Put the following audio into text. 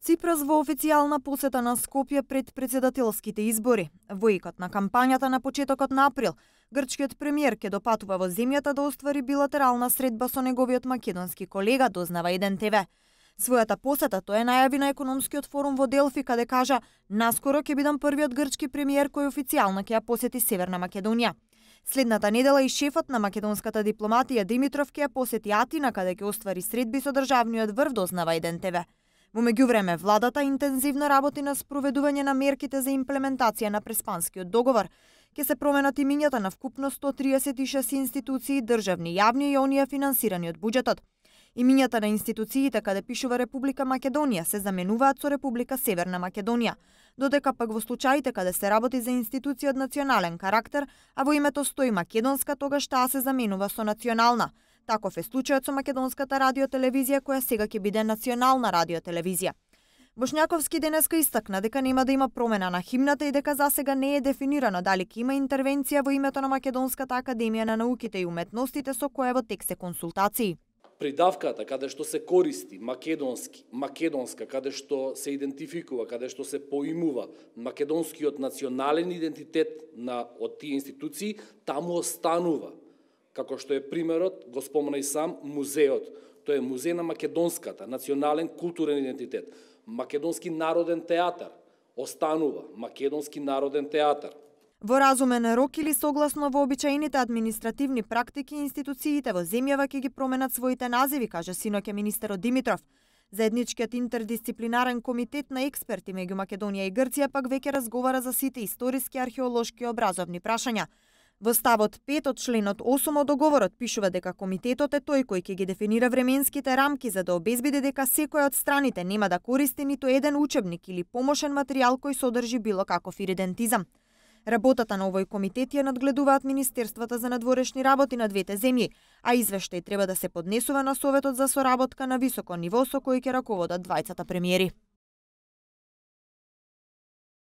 Ципрас во официјална посета на Скопје пред председателските избори. Во икот на кампањата на почетокот на април, грчкиот премиер ќе допатува во земјата да оствари билатерална средба со неговиот македонски колега, дознава Еден ТВ. Својата посета тој најави на економскиот форум во Делфи, каде кажа: "Наскоро ќе бидам првиот грчки премиер кој официјално ќе ја посети Северна Македонија." Следната недела и шефот на македонската дипломатија Димитров ќе ја посети Атина, каде ќе оствари средби со државниот врв, дознава Еден ТВ. Во меѓувреме, владата интензивно работи на спроведување на мерките за имплементација на Преспанскиот договор. Ќе се променат имињата на вкупно 136 институции, државни, јавни и оние финансирани од буџетот. Имињата на институциите каде пишува Република Македонија се заменуваат со Република Северна Македонија, додека пак во случаите каде се работи за институција од национален карактер, а во името стои македонска, тогаш таа се заменува со национална. Таков е случајот со македонската радиотелевизија, која сега ќе биде национална радиотелевизија. Бошњаковски денеска истакна дека нема да има промена на химната и дека засега не е дефинирано дали ќе има интервенција во името на Македонската академија на науките и уметностите, со која во тек се консултации. Придавката каде што се користи македонски, македонска, каде што се идентификува, каде што се поимува македонскиот национален идентитет од тие институции, таму останува. Како што е примерот, го спомна и сам, музеот. Тој е музеј на македонската, национален културен идентитет. Македонски народен театар останува, македонски народен театар. Во разумен рок или согласно вообичаените административни практики, институциите во земјава ќе ги променат своите називи, каже синоќа министерот Димитров. Заедничкиот интердисциплинарен комитет на експерти меѓу Македонија и Грција пак веќе разговара за сите историски, археолошки и образовни прашања. Во ставот 5 од членот 8 од договорот пишува дека комитетот е тој кој ќе ги дефинира временските рамки за да обезбеди дека секоја од страните нема да користи ниту еден учебник или помошен материјал кој содржи било каков иридентизам. Работата на овој комитет ја надгледуваат Министерствата за надворешни работи на двете земји, а извештај треба да се поднесува на Советот за соработка на високо ниво со кој ќе раководат двајцата премиери.